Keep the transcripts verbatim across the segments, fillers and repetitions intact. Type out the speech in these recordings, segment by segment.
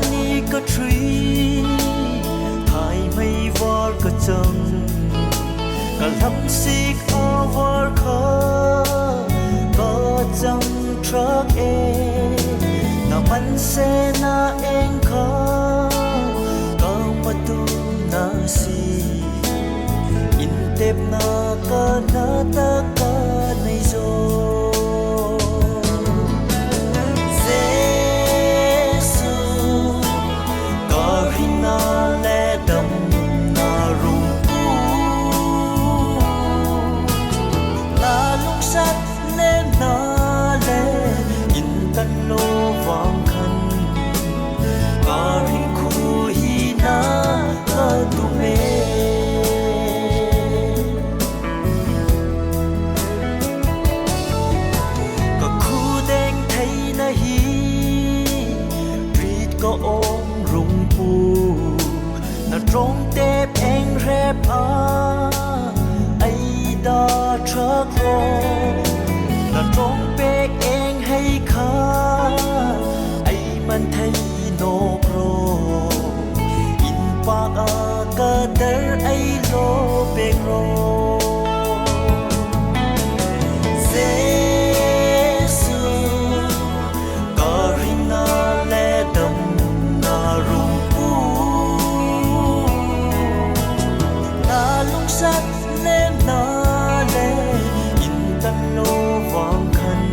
Ni ka three, thai mei var ka chang, ka lam sik a var kha, ka chang truck e, na man se na eng kha, ka matu na si, in tep na ka na ta ka nei zo. Jesu, ka rinna le damna rung pu. Na lungsat le na le in tan lo vang khan. Ka ring khu hi na ka tu me. Ka khu deng thei na hi, rit ka om rung pu. Na trong tep eng rep a, ai da truck lo. Na trong pek eng hei kha, ai man thei nok ro. In pak a ka der ai lo pek ro. Jesu, ka rinna le damna rung pu. Na lungsat le na le in tan lo vang khan.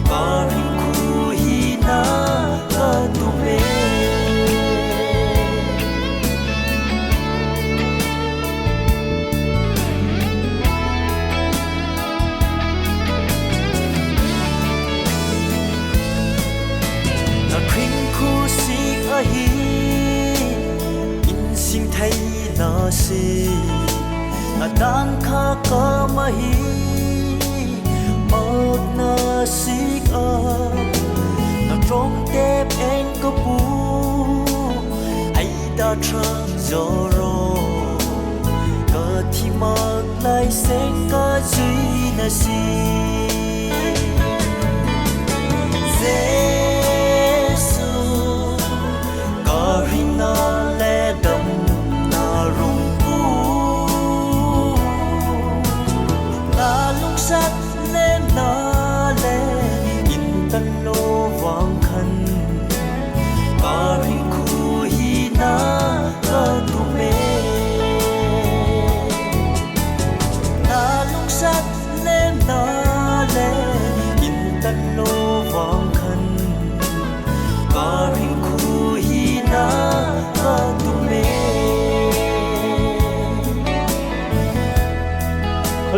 Ka ring khu hi na ka tu me. Na ring khu sik a hi, in sing thei na si. Na dan kha ka ma hi, mak na sik a. Na trong tep eng ka pu, ai da truck zo ro. Ka thi mak lai seng ka zui na si. Jesu,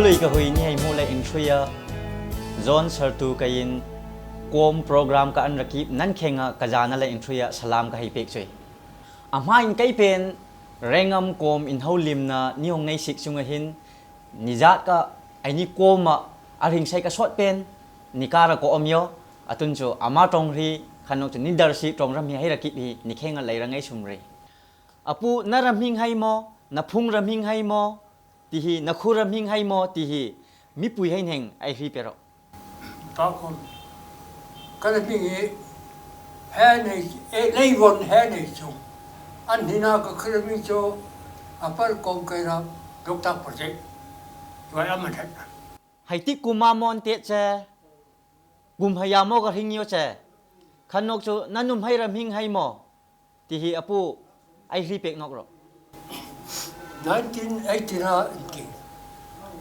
Tui ka hui ni hei mu le intruya John Sartu ka in kom program ka an rakip nan khenga ka jana le intruya salam ka hei pek chui. Amha in kei pen rengam kom in hau limna ni hong nei sik sunga hin ni jat ka ai ni koma a ring sai ka sot pen ni kara ko om yo. Atun chu ama tong ri khanok chu ni dar si tong ram hi hei rakip hi ni khenga lei rangai sum ri. Apu na ramhing hai mo, na phung ramhing hai mo, ti hi na khu ramhing hai mo, ti hi mi pui hai neng ai hri pero. Pakon. Ka ramhing hi he nei, e, lei von he nei chu. An hina ka khu ramhing chu a par kom kai ra dok tak project. Wai aman het. Hai ti kuma mon te che, kum haya mo ka hring yo che. Khanok chu na num hai ramhing hai mo. Ti hi apu ai hri pek nok ro. Nineteen eighty na inti.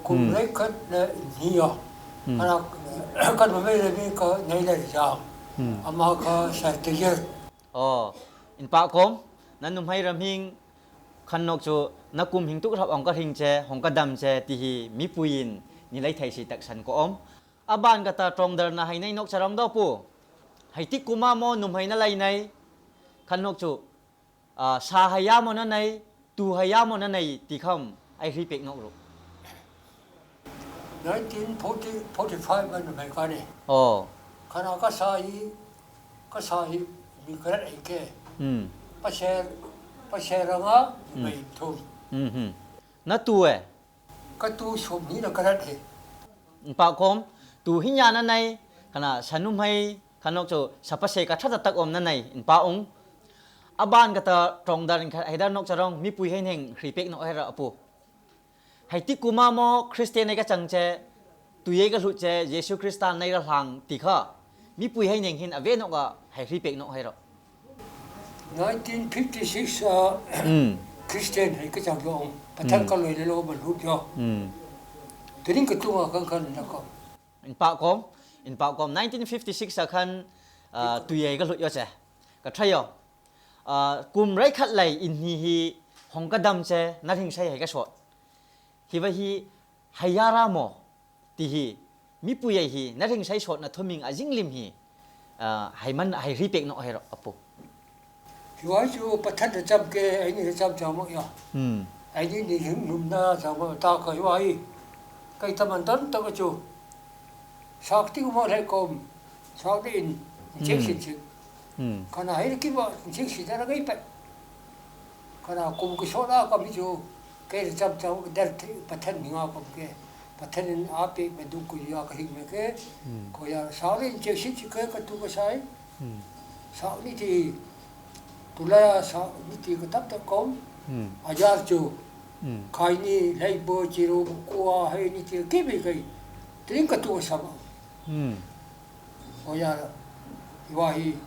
Kum hmm. Lei khat le ni yo. Hmm. Ana kan ma mai le mi ka nei le ja. Hmm. Ama ka sa te yer. Oh, in pa kom na num hai ramhing khanok chu na kum hing tuk rap ong ka hring che, hong ka dam che ti hi mi pui in ni lai thai si tak san ko om. Aban kata tongdar na hai nei nok charong do pu. Hai ti kuma mo num hai na lai nei. Khanok chu, a, sa haya mo na nei, tu haya mo na nei ti kham ai hri pek nok ru. Nineteen forty, forty-five an mai ka ni. Oh. Khana ka sa hi, ka sa hi mi ka rat ai ke. Hmm. Pasel, pasel ranga hmm. Mai thum. Hmm. Hmm. Na tu e. Ka tu sum ni na ka rat he. Pa kom, tu hi nya na nei, kana sanum hai, kanok chu sapase ka thata tak om na nei, in pa ung. Aban kata tongdar in kha haidar nok charong, mi pui hai neng hri pek nok hai ra apu. Hai ti kuma mo Christian nei ka chang che, tu ye ka hlut che, Jesu Christa nei ra hlang ti kha. Mi pui hai neng hin a ve nok a hai hri pek nok hai ro. Nineteen fifty-six a hmm. Christian hai ka chang lo. Pathar hmm. Ka loi le lo ban hlut yo. Hmm. Tering ka tunga kan kan na ko. In pa kom, in pa kom nineteen fifty-six a khan uh, tu ye ka hlut yo che. Ka thai yo. Uh, kum rai khat lai in hi hi hong ka dam che na hring sai hai ka sot. Hi va hi ꯍꯩꯌꯥꯔꯥꯃꯣ ꯇꯤꯍꯤ ꯃꯤꯄꯨꯌꯩ ꯍꯤ ꯅꯔꯤꯡꯁꯩ ꯁꯣꯠꯅ ꯊꯨꯃꯤꯡ ꯑꯖꯤꯡꯂꯤꯝ ꯍꯤ, ꯑ, hymn ꯍꯩꯍ꯭ꯔꯤ ꯄꯦꯛꯅꯣ ꯍꯩꯔꯣ Apu. ꯍꯤꯋꯥꯏꯁꯨ ꯄꯠꯊꯟꯗ ꯆꯝꯀꯦ ꯑꯩꯅ ꯆꯝ ꯆꯝꯃꯛ ꯌꯥ꯫ ꯎꯝ꯫ ꯑꯩꯗꯤ ꯅꯤꯡꯁꯤꯡ ꯅꯨꯝꯅ ꯆꯝꯃꯛ ꯇꯥꯛꯀ ꯍꯤꯋꯥꯏ꯫ ꯀꯩ ꯇꯝꯍꯟ ꯇꯟ ꯇꯧꯔꯁꯨ ꯁꯥꯛꯇꯤ ꯎꯃꯣ ꯂꯩꯀꯣꯝ꯫ ꯁꯥꯛꯇꯤ ꯏꯟ insect ꯎꯝ꯫ ꯁꯤꯟꯁꯤꯛ꯫ ꯎꯝ꯫ ꯀꯅꯥ ꯍꯩꯔꯛꯈꯤꯕ insect ꯁꯤꯗꯔꯒ ꯏꯄꯠ꯫ ꯀꯅꯥ ꯀꯨꯝ ꯀꯁꯣꯠꯂ ꯀꯃꯤꯁꯨ ꯀꯩ ꯆꯝ ꯆꯝ ꯗꯔ ꯊꯤ ꯄꯠꯊꯟ ꯅꯤꯡꯉꯥ ꯀꯝꯀꯦ꯫ ꯄꯠꯊꯟ ꯏꯟ ꯑꯥ ꯄꯦꯛ ꯃꯗꯨ ꯀꯨꯏꯌꯥ ꯀꯍꯤꯡ ꯃꯦꯀꯦ꯫ ꯎꯝ꯫ ꯀꯣꯌꯥ ꯁꯥꯛꯅ ꯏꯟꯁꯦꯛ ꯁꯤꯟꯁꯤꯛ ꯀꯩ ꯀꯇꯨ ꯀꯁꯥꯏ꯫ ꯎꯝ꯫ ꯁꯥꯛꯅꯤ ꯇꯤ ꯇꯨꯂꯥ ꯁꯥꯛꯅꯤ ꯇꯤ ꯀꯇꯞ ꯇꯞ ꯀꯧ꯫ ꯎꯝ꯫ ꯑꯖꯥꯔ ꯆꯨ꯫ ꯎꯝ꯫ ꯈꯥꯏꯅꯤ ꯂꯩꯕꯣ ꯆꯤꯔꯨ ꯀꯨꯋꯥ ꯍꯩꯅꯤ ꯇꯤ ꯀꯤꯕꯤ ꯀꯩ ꯇꯤꯡ ꯀꯇꯨ ꯁꯥꯕ꯫ ꯎꯝ꯫ ꯍꯣꯌꯥ ꯏꯋꯥꯍꯤ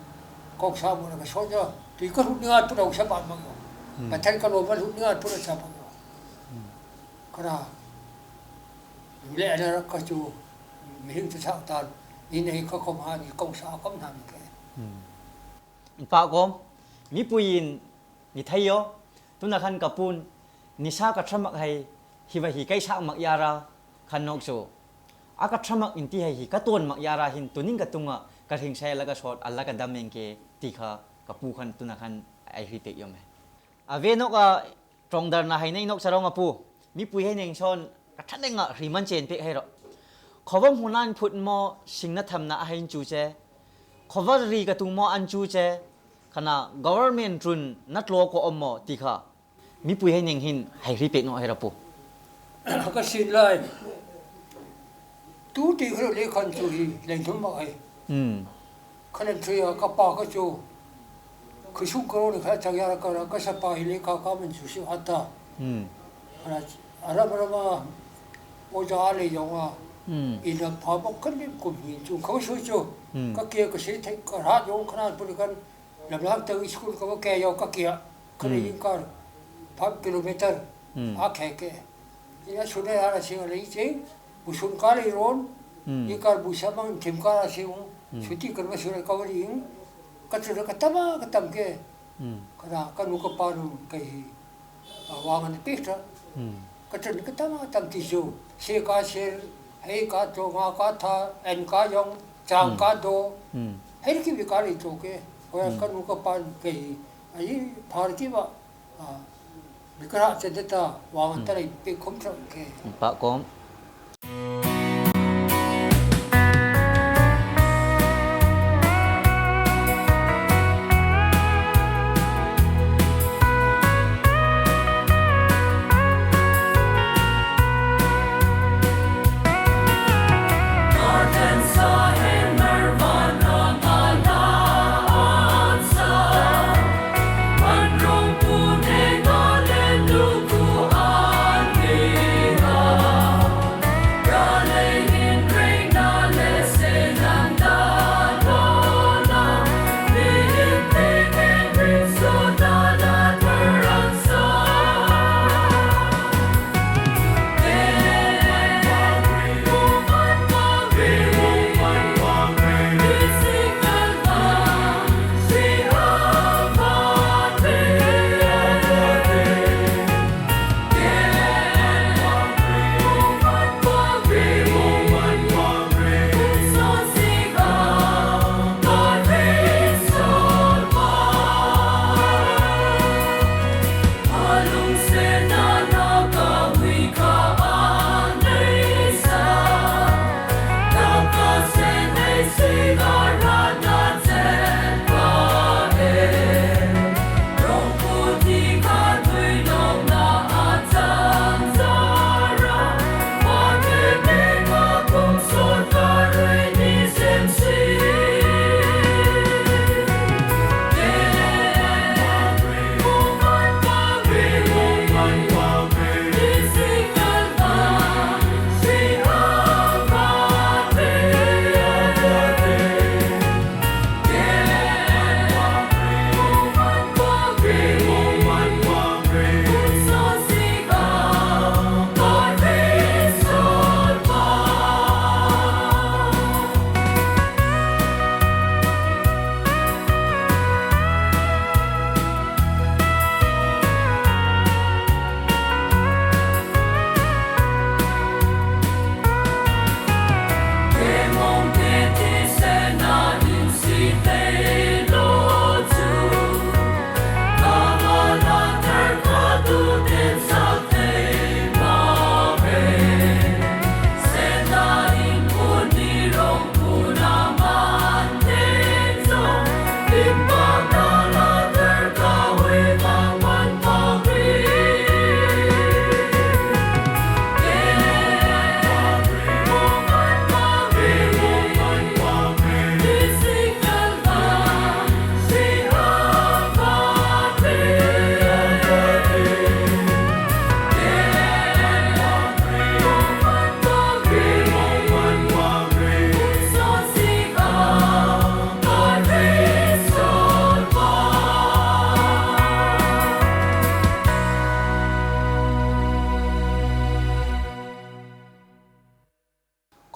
ꯀꯣꯛ ꯁꯥꯕꯨꯅ ꯀꯁꯣꯖ ꯇꯨꯏ ꯀꯔꯨꯛ ꯅꯤꯉꯥ ꯇꯨꯔꯧ ꯁꯥꯕ ꯃꯒꯣ꯫ ꯎꯝ꯫ ꯃꯊꯟ ꯀꯂꯣ ꯃꯔꯨꯛ ꯅꯤꯉꯥ ꯇꯨꯔ ꯁꯥꯕ ꯃꯒꯣ꯫ ꯎꯝ꯫ ꯈꯔ ꯂꯦꯅꯔ ꯀꯆꯨ ꯃꯤꯍꯤꯡ ꯇꯨ ꯁꯥꯛ ꯇꯥꯟ ꯏꯅꯩ ꯀꯈꯣꯝ ꯍꯥꯅꯤ ꯀꯣꯛ ꯁꯥ ꯀꯝ ꯍꯥꯅꯤ ꯀꯦ꯫ ꯎꯝ꯫ ꯏꯄꯥꯛꯀꯣꯝ ꯃꯤꯄꯨꯌꯤꯟ ꯅꯤꯊꯩꯌꯣ ꯇꯨꯅ ꯈꯟ ꯀꯄꯨꯟ ꯅꯤꯁꯥ ꯀꯊ꯭ꯔꯃꯛ ꯍꯩ ꯍꯤꯕ ꯍꯤ ꯀꯩꯁꯥꯛꯃꯛ ꯌꯥꯔꯥ ꯈꯟ ꯅꯣꯛꯁꯨ ꯑꯀꯊ꯭ꯔꯃꯛ ꯏꯟꯇꯤ ꯍꯩ ꯍꯤ ꯀꯇꯣꯟꯃꯛ ꯌꯥꯔꯥ ꯍꯤꯟ ꯇꯨꯅꯤꯡ ꯀꯇꯨꯡꯉ ꯀꯔꯤꯡ ꯁꯥꯏꯂꯒ ꯁꯣꯠ ꯑꯜꯂꯒ ꯗꯝꯃꯦꯡꯀꯦ ꯇꯤꯈ ꯀꯄꯨ ꯈꯟ ꯇꯨꯅ ꯈꯟ ꯑꯩ ꯍꯤ ꯇꯦꯛ ꯌꯣꯝꯃꯦ꯫ ꯑꯕꯦ ꯅꯣꯛ ꯇ꯭ꯔꯣꯡꯗꯔꯅ ꯍꯩꯅꯩ ꯅꯣꯛ ꯆꯔꯣꯡ ꯑꯄꯨ ꯃꯤꯄꯨꯏ ꯍꯩꯅꯤꯡ ꯁꯣꯟ ꯀꯊꯠꯅꯤꯡꯉ ꯍ꯭ꯔꯤꯃꯟ ꯆꯦꯟ ꯄꯦꯛ ꯍꯩꯔꯣ꯫ ꯈꯣꯕꯝ ꯍꯨꯅꯥꯟ ꯐꯨꯠꯃꯣ ꯁꯤꯡꯅ ꯊꯝꯅ ꯑꯍꯩꯟ ꯆꯨꯆꯦ꯫ ꯈꯣꯕꯔ ꯔꯤ ꯀꯇꯨꯡꯃꯣ ꯑꯟ ꯆꯨꯆꯦ꯫ ꯈꯅ government ꯔꯨꯟ ꯅꯠꯂꯣ ꯀꯣ ꯑꯃꯣ ꯇꯤꯈꯥ꯫ ꯃꯤꯄꯨꯏ ꯍꯩꯅꯤꯡ ꯍꯤꯟ ꯍꯩꯍ꯭ꯔꯤ ꯄꯦꯛꯅꯣ ꯍꯩꯔꯄꯨ꯫ ꯀꯁꯤꯟ ꯂꯥꯏ꯫ ꯇꯨ ꯇꯤ ꯈꯔ ꯂꯦ ꯈꯟ ꯆꯨ ꯍꯤ ꯂꯦꯟꯊꯨꯝ ꯃꯛ ꯍꯩ꯫ ꯎꯝ꯫ ꯈꯅ ꯊꯨꯌꯥ ꯀꯄꯥ ꯀꯆꯨ꯫ ꯈꯨꯁꯨ ꯀꯔꯣꯅ ꯈꯔ ꯆꯪꯌꯥꯔ ꯀꯔ ꯀꯁꯄꯥ ꯍꯤ ꯂꯦ ꯀꯥ ꯀꯥꯃꯟ ꯆꯨꯁꯤ ꯑꯇꯥ꯫ ꯎꯝ꯫ ꯈꯅ ꯑꯔꯝ ꯑꯔꯝ ꯑꯣꯖꯥ ꯂꯩ ꯌꯥꯎꯉ꯫ ꯎꯝ꯫ ꯏꯅ ꯐꯥꯕ ꯀꯟꯅꯤ ꯀꯨꯝꯍꯤ ꯆꯨ ꯈꯧꯁꯨ ꯆꯨ꯫ ꯎꯝ꯫ ꯀꯀꯦ ꯀꯁꯤ ꯊꯩ ꯀꯔꯍꯥ ꯌꯥꯎ ꯈꯅ ꯄꯨꯔꯤ ꯀꯟ ꯂꯝꯂꯥꯛꯇ school ꯀꯕ ꯀꯌꯥ ꯌꯥꯎ ꯀꯀꯦ꯫ ꯈꯅ ꯎꯝ꯫ ꯏꯪꯀꯥꯔ five kilometer ꯎꯝ꯫ ꯑꯥ ꯈꯦꯀꯦ꯫ ꯏꯅ ꯁꯨꯅ ꯌꯥꯔ ꯁꯤꯡ ꯂꯩ ꯆꯦ꯫ ꯕꯨꯁꯨꯝ ꯀꯥ ꯂꯩꯔꯣꯟ꯫ ꯎꯝ꯫ ꯏꯀꯥꯔ ꯕꯨꯁꯥꯃꯪ ꯊꯤꯝ ꯀꯥꯔ ꯁꯤꯡ꯫ ꯎꯝ꯫ ꯁꯨꯇꯤ ꯀꯔꯕ ꯁꯨꯔ ꯀꯕꯔꯤ ꯏꯪ꯫ ꯀꯆꯨꯔ ꯀꯇꯃ ꯀꯇꯝ ꯀꯦ꯫ ꯎꯝ꯫ ꯀꯅꯥ ꯀꯅꯨ ꯀꯄꯥꯔꯨ ꯀꯩ꯫ ꯋꯥꯉꯅ ꯄꯤꯛꯇ꯫ ꯎꯝ꯫ Ka chun ka tam a tam ti chu, se ka sel, hei ka to, nga ka tha, en ka yong, chang ka do. Hei ki bi ka le to ke. Hoi ka nu ka pan ke hi. Ai phar ki ba. A, bi ka ra che de ta, wa ta le pe khom chang ke. Pa kom.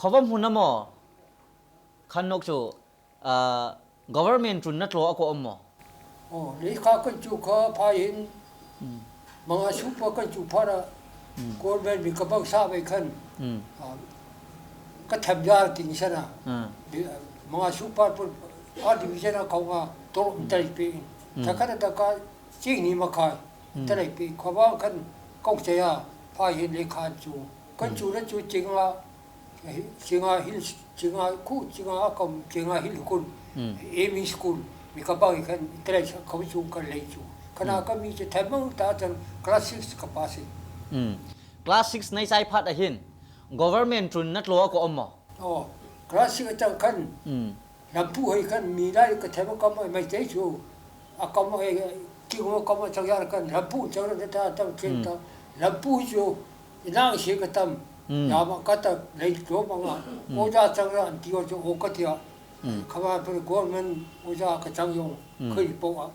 Khawva hmu na maw? Khan nawk chu, ah, government run na tlaw a kawm maw? Aw, leikha kan chu kha phai hin, manga supa kan chu phara, government mi ka bang sa bai khan, ah, ka tham yar king sana. Ah. Manga supa pun, a division a kaunga, tol um tai pe in. Thakhat a taka, ching ni makhai. Talai pi khawva khan kong chaya, phai hin leikha chu. Kan chu na chu chinga, chinga hil, chinga khu, chinga kam, chinga hil kun. Aiming school, mi ka bang khan, talai sa khawva chu kan lei chu. Kana ka mi che thaimang ta chan class six ka pass in. Class six nai chai phat a hin, government run na tlaw a kawm maw? Aw, class six a chang khan, lampu hei khan mi lai ka thema kam mai te chu. A kam hei, ki ngo kam chang yar khan, lampu chang ra ta tam chen ta. Lampu chu, inang si ka tam. Yama ka ta lei tlaw manga. Oja chang ra an ti o chu o ka tia. Khawva per government oja ka chang yong. Khui po a.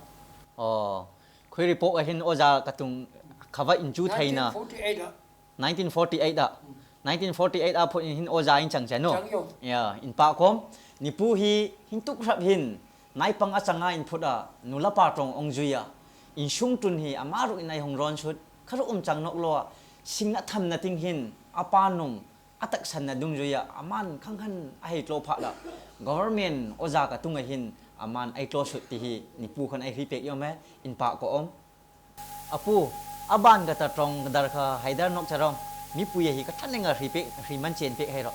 Aw, khui ri po a hin oja ka tung khawva in chu theina. Nineteen forty-eight a. Nineteen forty-eight a phut in hin oja in chang che no? Chang yo. Ya, in pa kom. Ni pu hi hin tuk hrap hin, nai pang a changa in phut a, nu la pa tong ong zui a. In sung tun hi ama ru in ai hong ron sut, kha ru um chang nok lo a. Sing na tham na ting hin, a pa nung, a tak san na dung zui a, aman khang khan a hei tlaw pha la. Government oja ka tung a hin, aman ai tlaw sut ti hi, ni pu khan ai hri pek yom e, in pa ko om. A pu, a ban ka ta tong dar kha haidar nok charom, mi pu ya hi ka thaneng a hri pek, hri man chen pek hai ro.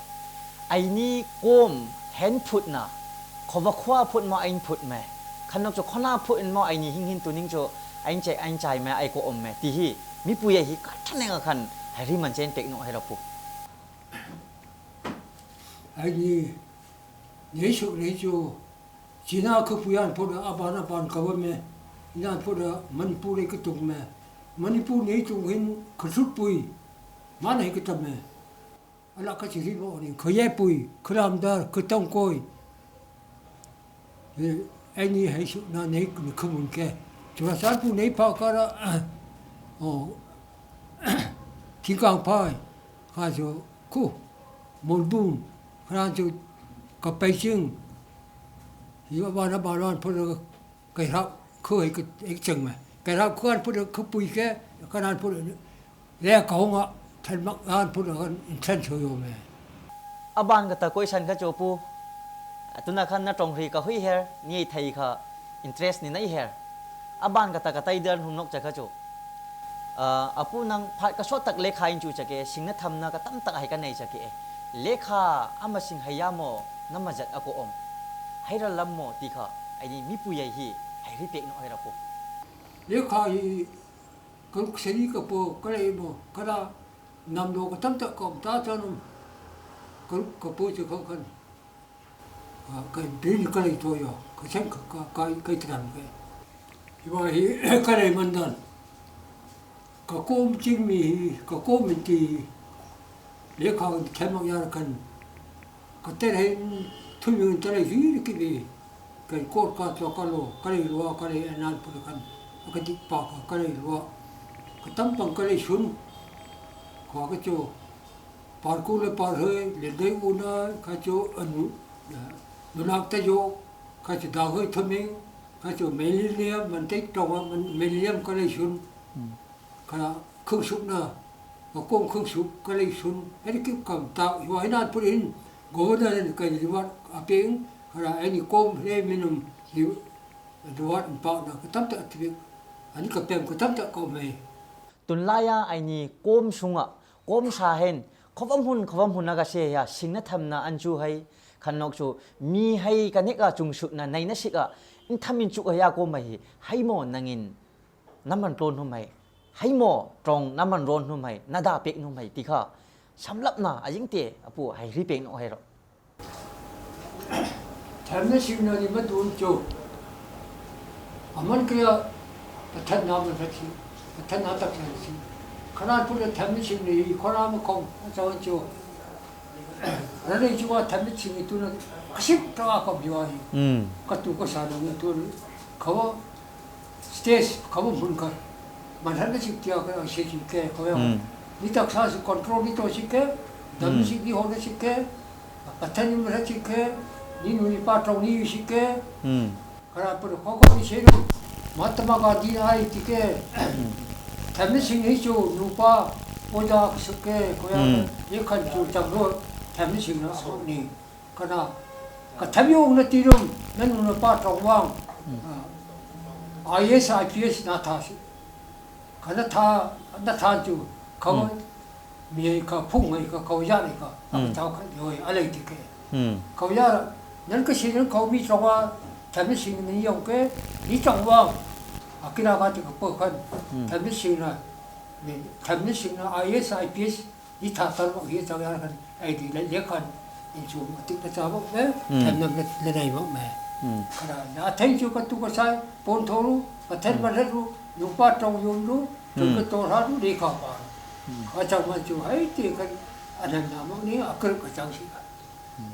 Ai ni kom hen phut na, khawva khwa phut ma ain phut me. Khan nok chu khona phut in ma ai ni hing hin tuning chu ain chai, ain chai me, ai ko om me. Ti hi, mi pu ya hi ka thaneng a khan, hai hri man chen pek nok hai ro pu. Ai ni, nei suk nei chu, China ka pu yan phut a, a ban a ban ka wa me. Yan phut a, Manipur nei ka tung me. Manipur nei tung hin ka sut pui. Man hei ka tam me. A la ka chi ri mo ni, ka ye pui, ka lam dar, ka tong koi. Eh, ai ni hei suk na nei, ni ka mun ke. Churachandpur nei pha ka ra, oh, Thingkang phai. Kha chu khu. Morbung, khanan chu Kapeijing, hi aban aban aban phut a, kairap khu hei ka, hei chang me. Kairap khu an phut a khu pui ke, khanan phut a, le ka hong a, than mak an phut a kan in than cho yo me. Aban ka ta koi san ka cho pu. Tuna khan na tong ri ka hui her, ni thei kha interest ni nai her. Aban ka ta ka tai dan hum nok cha ka cho. Ah, apu nang phat ka sot tak lekha in chu chake, singna thamna ka tam tak hai ka nei chake. Lekha ama sing hai ya mo, na ma jat a ko om. Hai ra lam mo ti kha, ai ni mi pu yai hi, hai ri pek no hai ra pu. Lekha hi ka ruk seri ka po, ka lei mo, ka da nam lo ka tam tak ka om ta cha num. Ka ruk ka po chu ka kan. A, ka in pin ka lei to yo, ka chen ka, ka, ka, ka tram ka. Hi wa hi, ka lei man dan. Ka kom ching mi hi, ka kom min ti hi. Lekha kan khem mak yar kan. Ka ter hein thum yun ta lei hi ki bi. Kan kor ka to ka lo, ka lei lo, ka lei anan pu kan. Ka dik pa ka, ka lei lo. Ka tam pang ka lei sun. Ka ka cho. Par ku le par hei, le dei u na, ka cho anu. Nu nak ta yo, ka cho da hei thuming, ka cho millennium, man tei tong a, man millennium ka lei sun. Ka khung suk na, ka kong khung suk, ka lei sun. Hei ki kam ta, hi wa hi nan pu in, governor in ka ni wat a ping, ka ra ai ni kom le minum, ni duat in pa na, ka tam ta a tibik, ani ka pem ka tam ta ka me. Tun laya ai ni kom sunga, kom sa hen, khovam hun, khovam hun a ka se ya, singna thamna an chu hai, khan nok chu, mi hai ka nek a chung sut na, nai na sik a, in tham in chuk a ya kom mai hi, hai mo nangin, na man tlon hum hai, hai mo trong na man ron hum hai, na da pek hum hai, ti kha, samlap na, a jing te, apu hai ri pek no hai ro. Thamna singna ni ma dun cho. Aman kaya, pathat na man phat si, pathat na tak sa si. Khanan pu le thamna singna hi, khora ma kong, a sa cho. Ra le chu wa thamna singna tu na, a sip ta wa kong hi wa hi. Ka tu ka sa na ngun tu, ka wa, stage, ka wa mun ka. Man han na sip tia ka, a se si ke, ka wa. Ni tak sa si control ni to si ke, ꯅꯝꯁꯤꯛꯅꯤ ꯍꯣꯠꯅꯁꯤꯛꯀꯦ, ꯄꯊꯅꯤ ꯃꯔꯁꯤꯛꯀꯦ, ꯅꯤꯅꯨ ꯅꯤꯄꯥ ꯇ꯭ꯔꯧꯅꯤ ꯁꯤꯛꯀꯦ, ꯎꯝ꯫ ꯈꯔ ꯄꯨꯔ ꯈꯣꯈꯣ ꯏꯁꯩꯅꯨ, ꯃꯍꯥꯇꯃꯥ ꯒꯥꯟꯙꯤꯅ ꯍꯥꯏꯔꯤꯁꯤꯛꯀꯦ, ꯊꯝꯅꯁꯤꯡ ꯍꯤꯆꯨ ꯅꯨꯄꯥ ꯑꯣꯖꯥ ꯁꯨꯛꯀꯦ, ꯈꯣꯌꯥ ꯎꯝ꯫ ꯌꯦꯈꯟ ꯆꯨ ꯆꯪꯂꯣ, ꯊꯝꯅꯁꯤꯡꯅ ꯑꯃꯨꯛꯅꯤ꯫ ꯀꯅꯥ? ꯀꯊꯕꯤꯌꯣꯡꯅ ꯇꯤꯔꯨꯝ, ꯅꯅꯨ ꯅꯨꯄꯥ ꯇ꯭ꯔꯧꯋꯥꯡ, ꯎꯝ꯫ ꯑꯥꯏ ꯑꯦꯁ, I P S ꯅꯥꯊꯥꯁꯤ꯫ ꯀꯅ ꯊꯥ, ꯅ ꯊꯥ ꯆꯨ, ꯈꯋꯥ, ꯎꯝ꯫ ꯃꯤꯍꯩ ꯀ ꯐꯨꯡꯉꯩ ꯀ ꯀꯧꯌꯥꯅꯤ ꯀ, ꯎꯝ꯫ ꯑꯃ ꯊꯥꯎ ꯈ ꯌꯣꯏ, ꯑꯂꯩ ꯇꯤꯀꯦ꯫ ꯎꯝ꯫ ꯀꯧꯌꯥ, ꯅꯪ ꯀ ꯁꯤꯅ ꯀꯧ ꯃꯤ ꯆꯧꯋꯥ, ꯊꯝꯅ ꯁꯤꯡꯅ ꯌꯧꯀꯦ, ꯃꯤ ꯆꯧꯋꯥ, ꯑꯀꯤꯔꯥ ꯀ ꯇꯤꯀ ꯄꯣꯈꯟ, ꯎꯝ꯫ ꯊꯝꯅ ꯁꯤꯡꯅ, ꯊꯝꯅ ꯁꯤꯡꯅ ꯑꯥꯏ ꯑꯦꯁ, ꯑꯥꯏ ꯄꯤ ꯑꯦꯁ, ꯏ ꯊꯥ ꯇꯔꯨꯛ ꯏ ꯆꯧꯌꯥ ꯈꯟ, ꯑꯩꯗꯤ ꯂꯩ ꯂꯦꯈꯟ, ꯏꯟꯁꯨ ꯃꯇꯤꯛ ꯃꯆꯥꯃꯛꯅꯦ, ꯎꯝ꯫ ꯊꯝꯅ ꯂꯩꯅꯩ ꯃꯛꯃꯦ꯫ ꯎꯝ꯫ ꯈꯔ, ꯑꯊꯩꯁꯨ ꯀꯇꯨ ꯀꯁꯥꯏ, ꯄꯣꯟꯊꯣꯔꯨ, ꯃꯊꯦꯜ ꯎꯝ꯫ ꯃꯊꯦꯜꯔꯨ, ꯅꯨꯄꯥ ꯇꯧ ꯌꯣꯝꯗꯨ, ꯎꯝ꯫ ꯇꯨꯡꯒꯤ ꯇꯣꯔꯥꯗꯨ ꯂꯩꯈꯥ ꯄꯥꯔꯨ꯫ ꯎꯝ꯫ ꯑꯆꯧ ꯃꯆꯨ ꯍꯩꯇꯦ ꯀꯔꯤ ꯑꯅꯟꯗ ꯑꯃꯛꯅꯤ ꯑꯀꯔꯛ ꯑꯆꯥꯡꯁꯤꯒ꯫ ꯎꯝ꯫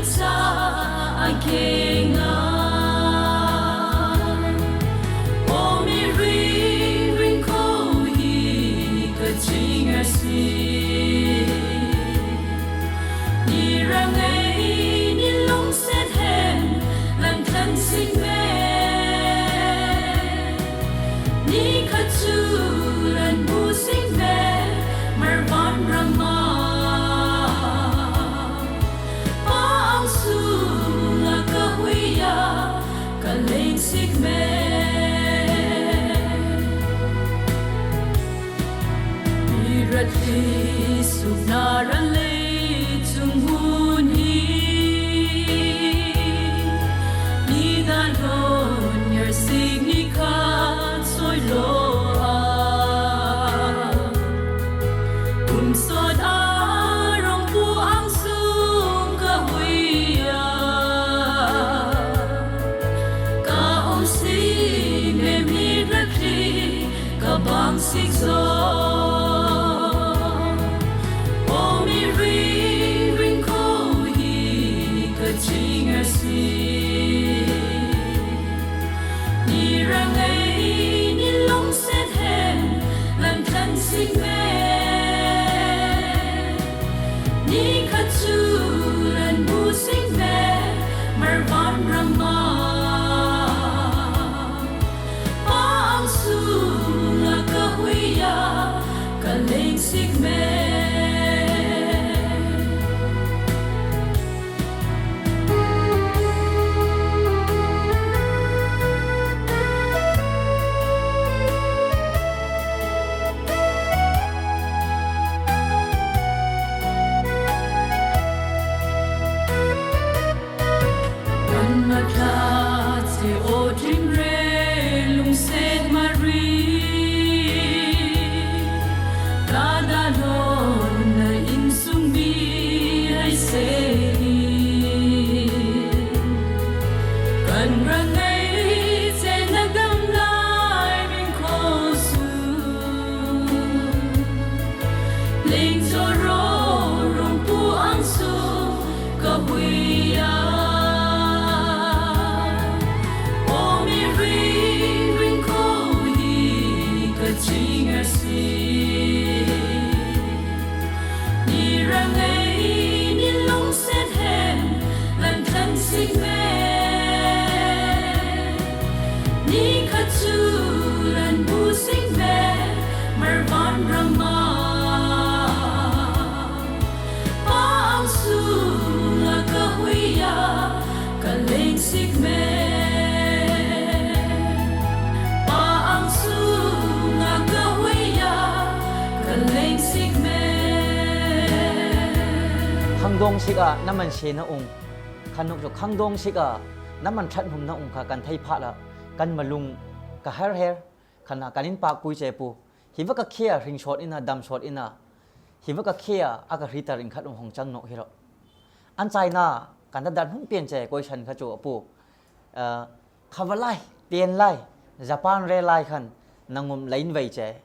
Sa akenga. O mi ring ring ko hi ka chinga si. Ni rangai ni long set hen lan kan sing me. Ni ka chu lan bu sing me. Marvan rama. Pang su la ka huya ka leng sik me. Irat li suk na ra lei chung hun hi. Ni da lon yar sik ni ka soi lo a. Kum sot a rong pu ang sung ka huya. Ka om si me mi ra kli ka bang sik zo. O mi ring ring ko hi ka chinga si. Ni rangai ni long set hen lan kan sik me. Ni ka chu lan bu sik me. Marvan rama. Pang su la ka huya ka leng sik me. Kan na tla se o tring re lung set ma ri. Ka da lon na in sung bi ai se. Kan rangai se na gam lai ring ko su. Ling zo ro rong pu ang su ka hui. Rama, paang sunga kahuiya, kaleng sikme. Paang sunga kahuiya, kaleng sikme. Khangdong sik a naman se na ung, khanuk jo khangdong sik a naman that hum na ung kha kan thei phat la, kan malung ka her her, khana kan in pak pui che pu. Hiva ka khia ring shot ina, dam shot ina. Hiva ka khia a ka hri ta ring khat um hong chang no hiro. An chai na, kan da dan hung pian che koi san kha chu apu. Ah, khava lai, pian lai, Japan re lai khan, nangum lain vai che.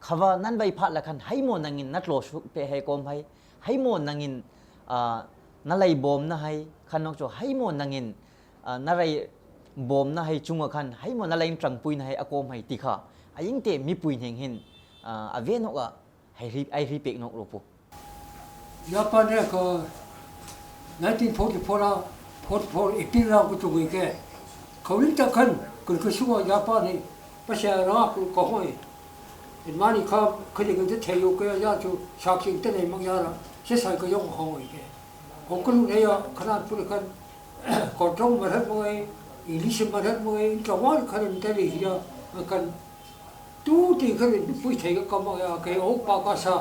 Khava nan vai phat la khan, hai mo nangin na tlo su pe hai kom hai. Hai mo nangin, ah, na lai bom na hai, khan nok chu hai mo nangin, ah, na lai bom na hai chunga khan, hai mo na lai trang pui na hai a kom hai ti kha. A ying te mi pui heng hin, ah, a ve nok a, hai ri, ai ri pek nok lo pu. Japan re ka nineteen forty-four a, forty-four April a ku tu ke. Khawlin ta khan, kun ku su Japan ni, pa sha ra ku ko hoi. In mani kha, khali kun te thei yo ke ya chu, sa king te nei mang ya ra, se sai ka yong hoi ke. Hong ka lu ne ya, khanan pu khan, ko trong ma rat mo e, English ma rat mo e, in ka wan khan in ta li ya, kan, tu ti khan in pui thei ka ma ya, ke o pa ka sa,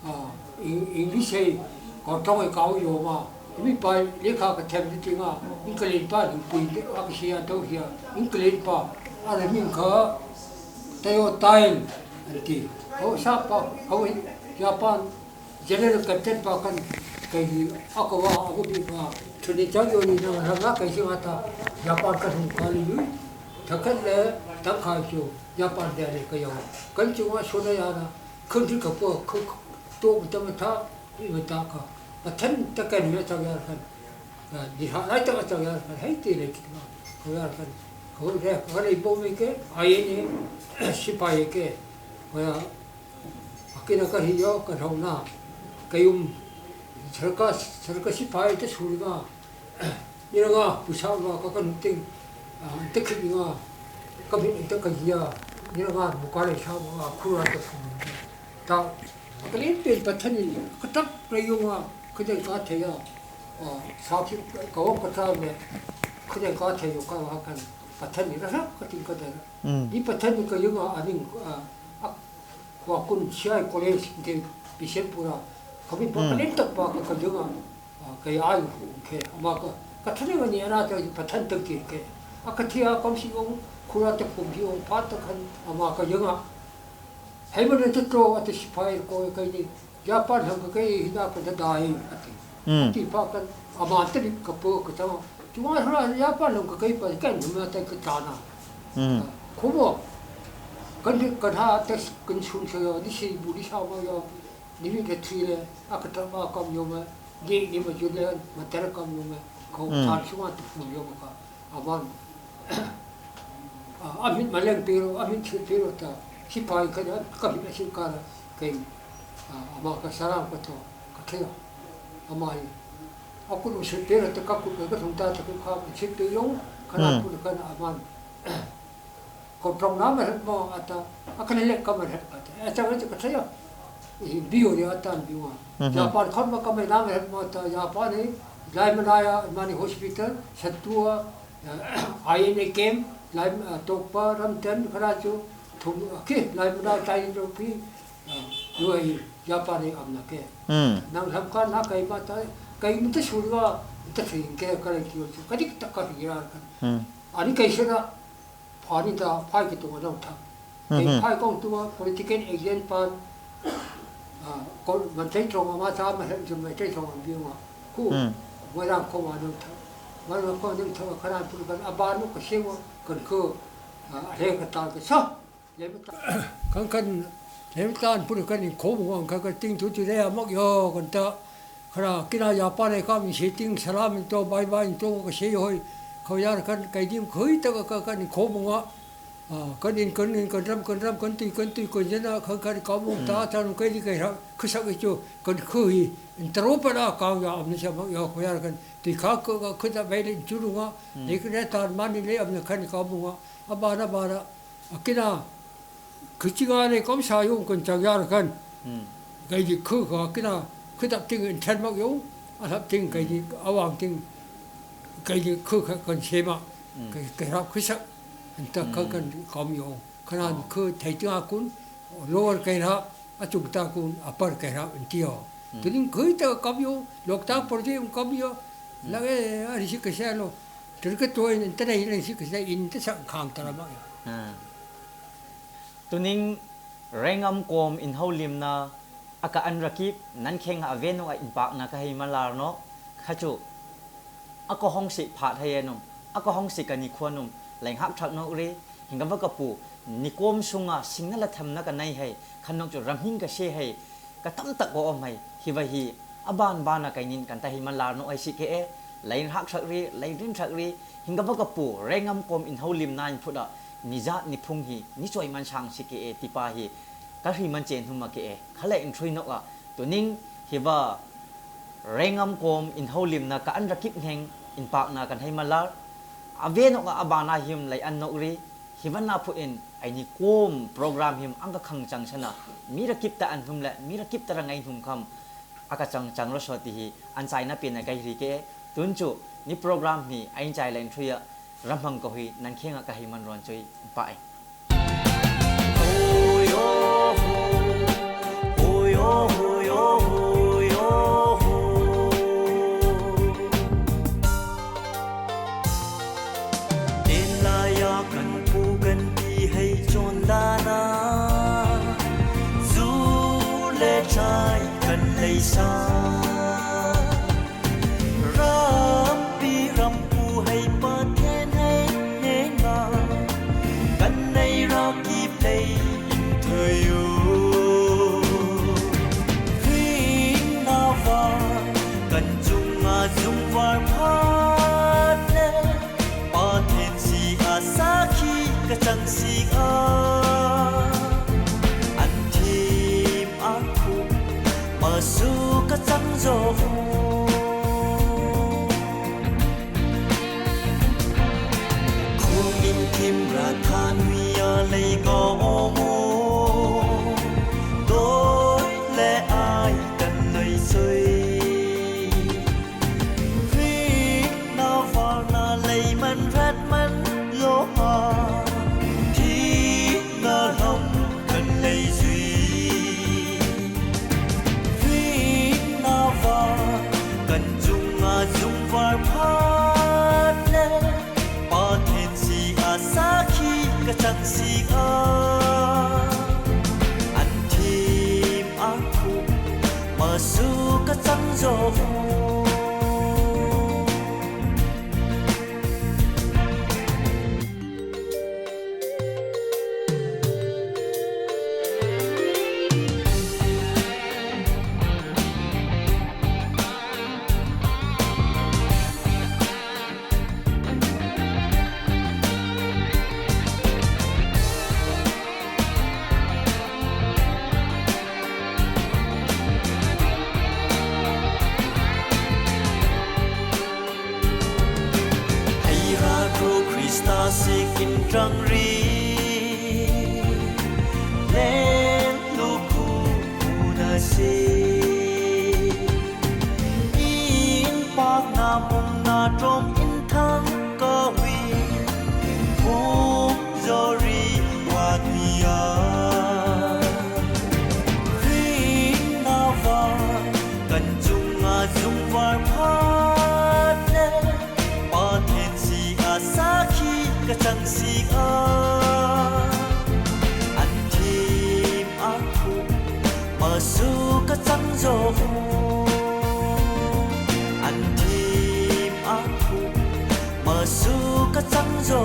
ah, Eng-, English e, ko trong e ka yo ma, mi pa le kha ka them ti nga, in ka len pa lu pui de, a ka sia to hia, in ka len pa, a le min kha, Teo Time, an ti. Ho sa pa, ho Japan, General Captain pa kan kai hi a ka wa a ku bi ma. Thuni chang yo ni na ra nga kai si ma ta. Japan ka hung ka li lui. Tha kan le tang kha chu Japan de le ka yo. Kan chu wa so na ya na. Khun ti ka po khu to ta ma tha. Ni ma ta ka. Pa than ta kan me ta ya kan. Ni ha lai ta ta ya kan. Hai ti le ki ma. Ka ya kan. Ka le ka le bo mi ke. Ai ni. Si pa ye ke. Ka ya. Akina ka hi yo ka thau na, ka yum, sarka, sarka sipai te suri nga, ira nga, pusa nga, ka kan ting, ah, te khit nga, ka bin te ka hiya, Niranga mukale sa ma khura ta phum. Ta kalin pen pathan ni, katak rayunga, kadang ka thaya. Sa ki kawa kata me, kadang ka thaya ka wa kan pathan ni rasa kating kadang. Ni pathan ni kayunga aning, a, a, wa kun siya college de Bishenpura. Kami pa kalin tak pa ka kayunga. Kei ai ke ama ka, ka thane ngani ana ta pathan tak ke ke. A ka thia kam si ong, khura ta kum si ong, pa ta khan ama ka yanga. Hei ma ta to a ta sipai ko kai ni. Ya pa hang ka kai hina ka da dai a ti. Ti pa kan ama ta ni ka po ka ta. Ti ma hra ya pa hang ka kai pa kan ma ta ka ta na. Ko mo. Kan kan ha ta kan sun sa yo, ni si bu ni sa ma yo. Ni mi ka thri le, a ka ta ma kam yo ma. Di ni ma ju le, ma ta kam yo ma. Ko ta su ma tu kum yo ma ka. Aban. A, a mit ma leng piro, a mit thil piro ta. Sipai ka da, ka mit a sin ka da. Kei, a, ama ka sarang ka to, ka thaya. Ama i. A kun u sin piro ta ka kun ka thung ta ta ka ka sin piro, ka na kun ka na aban. Ko trong na ma het mo ata, a ka le ka ma het ata. A ta ka ta ya. I biu ni ata biu. Japan khon ma ka ma na ma het mo ata Japan ni. Lai ma na ya ma ni hospital, satua, I N A camp, lai ma tokpa ram ten kara chu, thum ki, lai ma na tai ro pi, yu ai Japan ni am na ke. Nang lam ka na kai ma ta, kai ma ta su wa, ta thing ke ka le ki chu. Ka dik ta ka ri ra ka. Ani kai se na, phani ta phai ki tung a nang thang. Kei phai kong tung a political agent pan, a, ko man thei trong a ma ta ma hem jum man thei trong a bi wa. Ku, wa lang ko wa nang thang. Wa lang ko nang thang a ka ran pu kan a ba nu ka se wa, kan ko, a, a he ka ta ka sa. Le ma ta. Kan kan, le ma ta pu kan in ko wa kan ka ting tu tu le a mak yo kan ta. Khara kina ya pa ne kam si ting salam in to bye bye in to ka se hoi. Khau yar kan kai dim khui ta ka, ka, kan ko mo wa. A, kan in, kan in, kan ram, kan ram, kan tui, kan tui, kan jana, kan, kan ka mo ta, ta nu kai di kai ha, khusak i chu, kan khui. In taro pa na ka ya am ni sa ma ya khau yar kan. Tui kha ka, ka, khu ta bai le chu lu wa. Le ka ne ta ma ni le am na kan ka mo wa. A ba na ba na. A kina, Khichinga le kom sa yung kon chang yar kan. Kai di khu kha kina, khu dap ting in than mak yung. A dap ting kai di awang ting kai di khu kha kon se ma. Kai, kai rap khu sa. An ta kha kan kom yung. Khana khu thai ting a kun. Lower kai rap, a chung ta kun, upper kai rap in tio. Tuning khu ta kom yung. Lok ta por di yung kom yung. Lage a ri si ka sa lo. Tur ka to in ta dai ri si ka sa in ta sa khang ta la ma. Tuning Rengam kom in holimna a ka an rakip nan kheng a venung a in pakna ka hei malar no. Kha chu a ka hong si phat hei enum, a ka hong si ka ni khuanum, leng hak thak no ri, hinga va ka pu, ni kom sunga singna la thamna ka nai hei, khan nok chu ram hing ka se hei, ka tam tak ko om hei, hi va hi, a ban ban a kai nin kan ta hei malar no ai si ke e, leng hak thak ri, leng rin thak ri, hinga va ka pu, Rengam kom in holimna in phut a, ni zat ni phung hi, ni choi man sang si ke e, ti pa hi, ka hri man chen hum ma ke e, kha le in thrui nok a, tuning hi va, Rengam kom in holimna ka an rakip heng in pakna kan hei malar. A ve nok a a bana him lei an nok ri. Hi van na phu in ai ni kom program him ang ka khang chang sana. Mi rakip ta an hum le, mi rakip ta rangai hum kham. A ka chang chang ro so ti hi an chai na pin a kai ri ke. Tun chu ni program hi ai chai len thui a. Ram hang ko hi nan kheng a ka hei man ron chui pa e. Tenlaya kan pu kan pi hei chon dana, zu le chai kan lei sa. Rampi rampu hei Pathen hei henga, kan nei ra kip lei in thoi u. Hring na va kan chunga zung var phat le, Pathen si a sakhi ka chang si a. An thim a khu, pa su ka chang zo u. Khum in thim ra than wi a lei ko o mu. Sui. Hringna varna lei man rat man lo a, thina lam kan lei zui. Hringna var kan zunga zung var phat le, Pathen si a sakhi ka chang si a, an thim a khu masu ka chang zo. Hei ra ro Krista si kin trang ri, len lu khu khu na si. In pak na mung na trom in thang ka wi, bum zori wat mi a. Hringna var kan zunga zung var phat le, Pathen si a sakhi ka chang si a, an thim a khu masu ka chang zo. An thim a khu masu ka chang zo.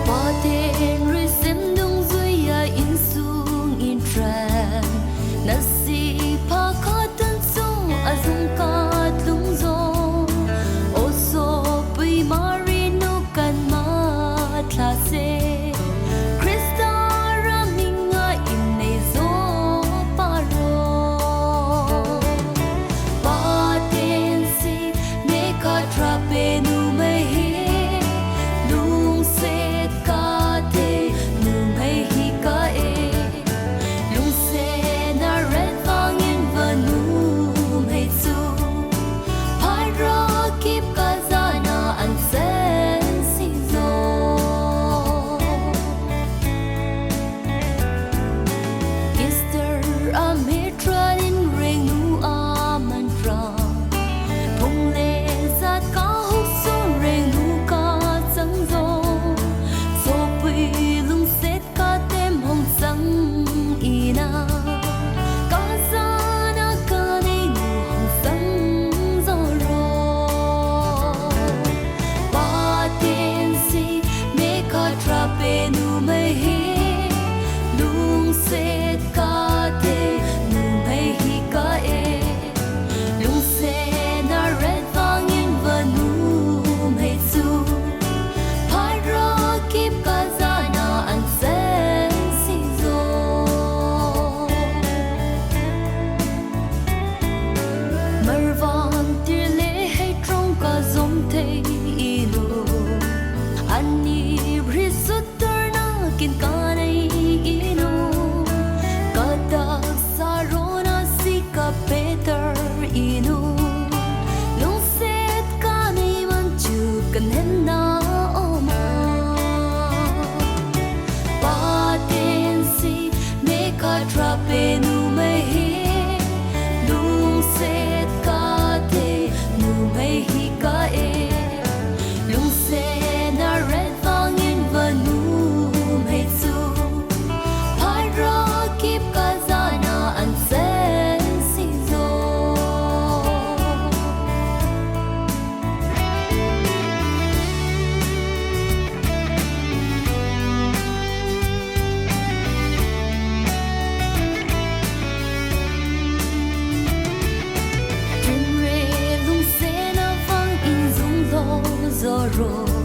Pathen rui sem dungzui a insung intran, na Zorro